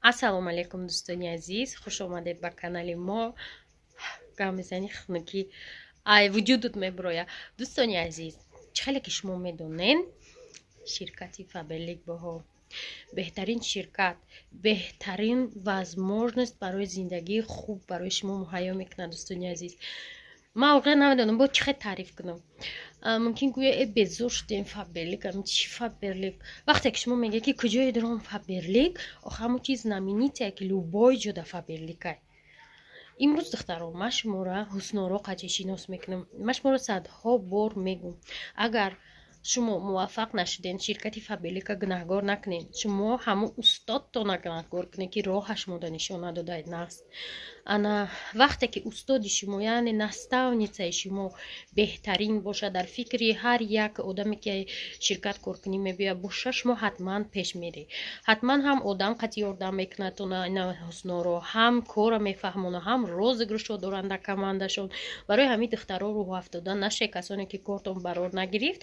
Ассалому алайкум, дӯстони азиз, хуш омадед ба канали мо. Гап мезани, хунукӣ ай вуҷудут мебироя. Дӯстони азиз, чӣ хеле ки шумо медонед, ширкати Фаберлик боҳо беҳтарин ширкат, беҳтарин возможность барои зиндагии хуб барои шумо муҳайё мекунад. Дӯстони азиз, ман воқеан намедонам, бо чӣ хел таъриф кунам. Мумкин гӯя, э, безор шудем, Фаберлик, ами чӣ Фаберлик? Вақте ки шумо мегӯед, ки куҷое дорам Фаберлик, охи ҳамон чиз знаменитая, ки любой ҷода Фаберликай. Имрӯз, духтаро, ман шуморо Ҳусноро қаче шинос мекунам. Ман шуморо садҳо бор мегӯм: агар шумо муваффақ нашуден, ширкати Фаберлика гунаҳгор накунед, шумо ҳамон устодтона гунаҳгор кунед, ки роҳа шумода нишон надодаед нағз. Ана вақте ки устоди шумо, яъне наставницаи шумо беҳтарин бошад, дар фикри ҳар як одаме, ки ширкат коркунӣ мебиёяд, боша, шумо ҳатман пеш меред. Ҳатман ҳам одам қати ёрдам мекунад ина Ҳусноро, ҳам корро мефаҳмона, ҳам розыгрышҳо доранд дар командашон. Барои ҳамин, духтаро, рӯҳафтода наше. Касоне ки кортон барор нагирифт,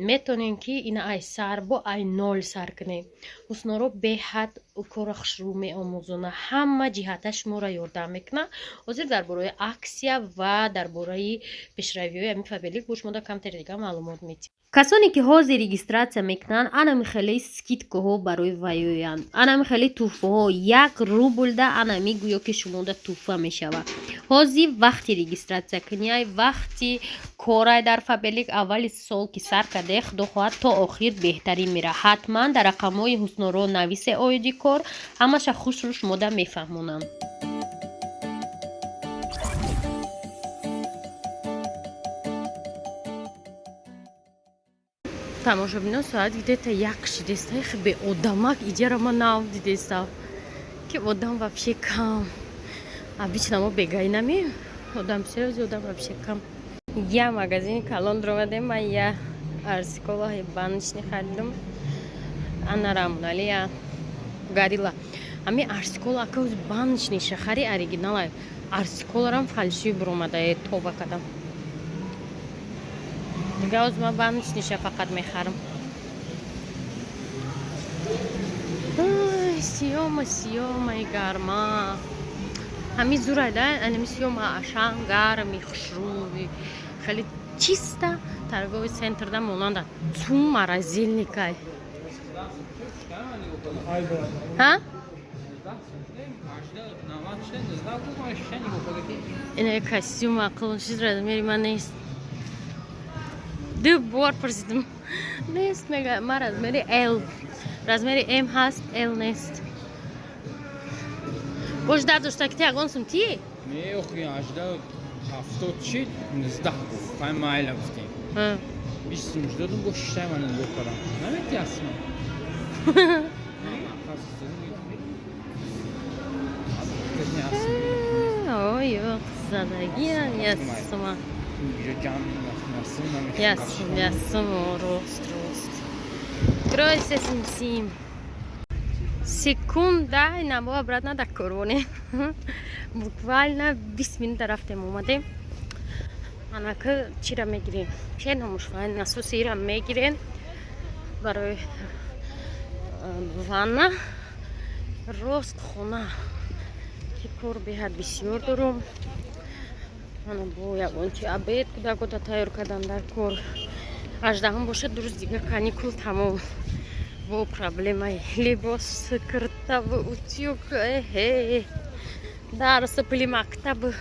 метонем ки ина ай сар, бо ай ноль сар кунем. Ҳусноро беҳад корро хушрӯ меомӯзона, ҳама ҷиҳата шуморо ёрдам мекунад. Ҳозир дар бораи акция ва дар бораи пешравиҳои ҳамин Фаберлик бо шумо камтари дига маълумот медиҳем. Касоне ки ҳозир регистрация мекунанд, анами хеле скидкаҳо барои ваёянд, анами хеле туҳфаҳо, 1 рублда анами гӯё ки шумода туҳфа мешавад. Ҳозир вақти регистрация куняй, вақти корай дар Фаберлик. Аввали сол ки сар карде, худо хоҳад, то охир беҳтарин мера. Ҳатман дар рақамҳои Ҳусноро нависе оиди кор, ҳамаша хушрӯ шумода мефаҳмонанд. Тамошобино, соат где-то 1 шидеста, беодамак. Иҷара ма нав дидеста, ки одам вообще кам. Обычно мо бегаи намеем, одам бисёр, одам вообще кам. Я магазини калон дуромадем, ман я арсиколаҳои баночный харидам. Ана Рамунали я Горилла. Ами арсикола ака баночный шахари оригинала, арсиколарам фальшивый буромада, тоба кадам. Дига оз ман баночныйша фақат мехарам. Сиёма, сиёмаи гарма, ҳами зурайда, анами сиёма ашан гарми, хушрӯи, хеле чиста. Торговый центрда монанда цум морозильникай. Ҳа, ина костюм ақл чиз размери ман нест. Ду бор пурсидим, нест мега. Ма размери Л, размери М ҳаст, Л нест. Бош дар дошта ки ягон сум ти. Не, охи 18 70 шид, 19 гуфт. Фай майла гуфтем. 20 сум додум, бо шиштай ман нигоҳ кардам. Намети асма. Ой, задагиан ясума. Ясум, ясум, рост, рост. Кройся сим. Секунда, инабо обратно да корвоне. Буквально 20 минута рафтем, омадем. Анака чира мегирем? Че номуш? Насосира мегирем барои ванна. Рост хона, ки кор беҳад бисёр дорум. Ана бо ягон чи обед кудакота тайёр кардан дар кор. 18-ум бошад, 2 рӯз дига каникул тамом. Бо проблемаи либос, киртаву утюг, эҳе, дарсу, пули мактабу.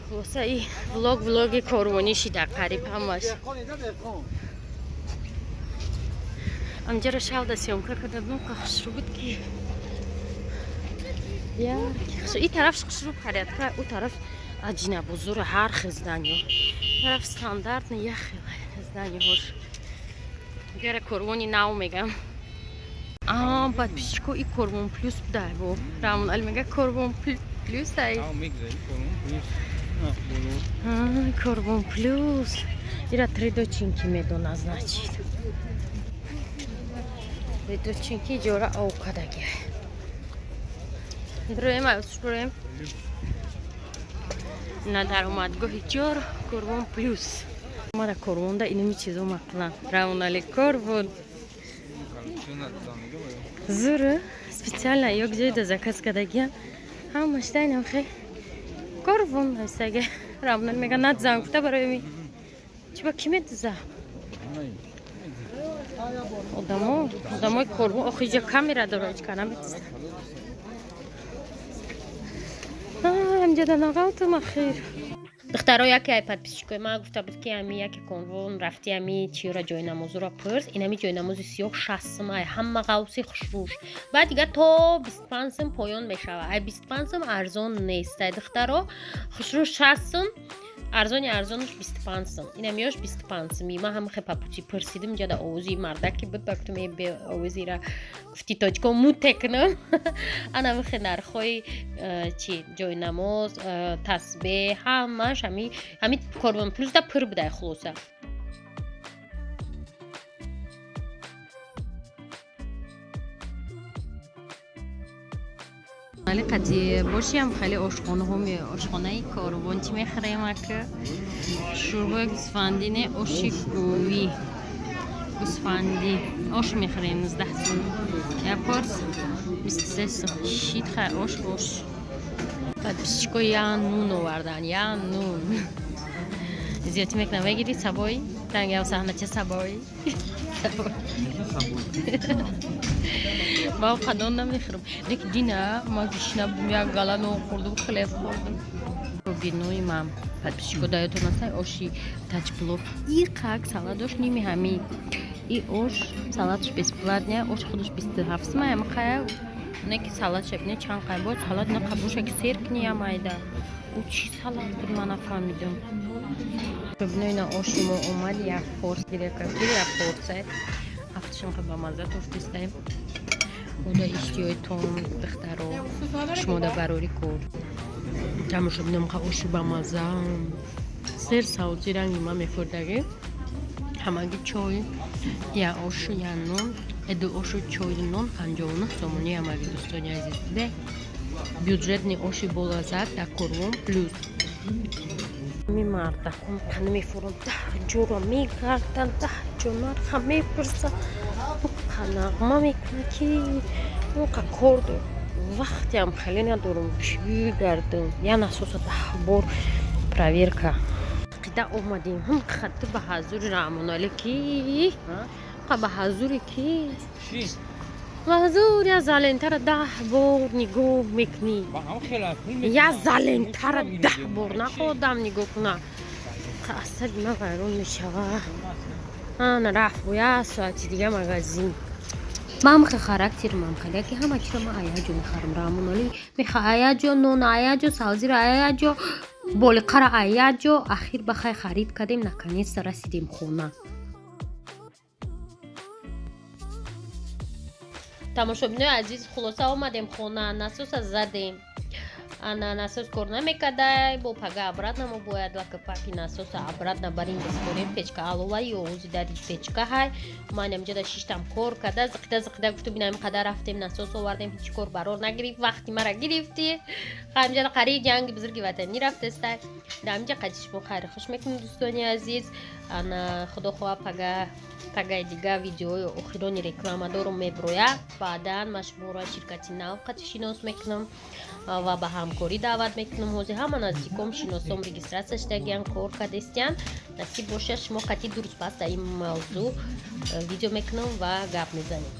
Хулоса, и влог влоги корвонӣ шида қариб ҳамаш. Амҷаро шавда съёмка карда будам, хушрӯ буд ки и тараф хушрӯ порядка, у тараф аҷина бузур, ҳар хел зданиё, тараф стандартный, як хел зданиҳош. Гара корвони нав мегам. Подписчико, и Корвон Плюс буда. Бо Рамон Али мега, Корвон Плюс ай. Корвон Плюс. Ира три доченьки медона, значит. Три доченьки ҷора овкадаги. Дроем, ай, на даромадгоҳи ҷор Корвон Плюс. Мара корвонда инами чизо мақлан. Равонали корвон. Зур, Специально ё где-то заказ кардагиям. Ҳамаш дайнам хе. Корвон ҳастаге. Рамнан мега надзан гуфта барои ми. Чӣ ба ки медуза? Одамо, одамои корвон охи иҷа камера дора, ҳеҷ ка намедуза. Амҷада нағалтум ахир. Духтаро, яке ай подписчикои ман гуфта буд, ки ами яке конвон рафти, ами чиёра ҷойнамозуро пурс. Инами ҷойнамози сиёҳ 60 сум, ай ҳама ғавси хушрӯш. Баъд дига то 25 сум поён мешава. Ай 25 сум арзон нест. Ай духтаро, хушрӯш 60 сум, арзони арзонаш 25 сум. Инамиёш 25 сум. Ма ҳама хе папучи пурсидим, ҷада овози мардаки буд, ба гуфтум бе овозира гуфти тоҷико мутекунам. Анами хе нархҳои чи ҷойнамоз, тасбеҳ, ҳамаш ҳами корвон плюс да пур будай хулоса. Вале қати бошиам хеле ошхонаҳо, ошхонаи корвон чӣ мехӯрем ака? Шӯрбои гӯсфандӣ не, оши говӣ гӯсфандӣ ош мехӯрем, 19 сум як порс, 23 сум шит. Хай, ош, ош. Подписчико я нун овардан, я нун зиёдтӣ мекунам, мегирӣ сабои рангам саҳнача сабои ба қадон намехӯрам. Лекин дина ма гишна будем, як гала нон хӯрдум, хлеб хӯрдум. Бинои ман, подписчико, даётон аста оши таҷплов иқак салат дошт, ними ҳами и ош, салатш бесплатная, ош худаш 27 сум ама қая не ки салат шаб не чанд қай бояд салат на қабуша ки сер кини ямайда. Ӯ чӣ салат буд, ман нафаҳмидам. Бинои на оши мо омад, як порс гирека, як порса афтишам ха ба мазза тофтистаем. Ода иштиёитон, духтаро, шумода барори кор. Тамошо бинам, ха оши ба мазза, сер саузи ранги ма мехӯрдагӣ. Ҳамаги чой, я ошу, я нон, ду ошу, чою нон 59 сомонӣ ҳамаги. Дӯстони азиз, де бюджетный оши болаззат дар корвон плюс. Ми мардакон қани мефурам, даҳ ҷоро мегарданд, 10 ҷо нарха мепурса, нағма мекунад, ки ка кор дор, вақтеам хеле надорам, чӣ гардам, я насоса 10 бор проверка қида омадем. Хатти ба ҳазури Раҳмоналӣ ки қа ба ҳазури ки ба ҳазур я залентара 10 бор нигоҳ мекунӣ, я залентара 10 бор находам нигоҳ куна, асаби ман вайрон мешава. Ана рафт бо як соати дига магазин. Ман хе характермам хеле, ки ҳама чиро ман аяҷо мехарам. Раҳмоналӣ меха аяҷо нон, аяҷо савзиро, аяҷо болиқара, аяҷо. Ахир ба хай харид кардем, наконец-то расидем хона. Тамошобинои азиз, хулоса омадем хона, насоса задем. Ана насос кор намекардай, бо пага обратно мо бояд лакапаки насоса обратно барин бисторем. Печка алова ёзи дари печка ҳай. Ман амҷода шиштам, кор карда, зиқида зиқида гуфту бинам қадар рафтем, насос овардем, ҳеҷ кор барор нагирифт, вақти мара гирифтӣ. Ҳамҷода қариб ҷанги бузурги ватанӣ рафтестай. Дар ҳамҷа қади шумо хайри хуш мекунем, дӯстони азиз. Ана худо хоҳа, пага пагаи дига видеои охирони рекламадору меброя. Баъдан ман шуморо ширкати нав қати шинос мекунам ва ба ҳамкорӣ даъват мекунам. Ҳозир ҳама наздиком, шиносом регистрация шудагиян, кор кардестиян. Насиб бошад, шумо қати 2 рӯз пас дар ин мавзӯъ видео мекунам ва гап мезанем.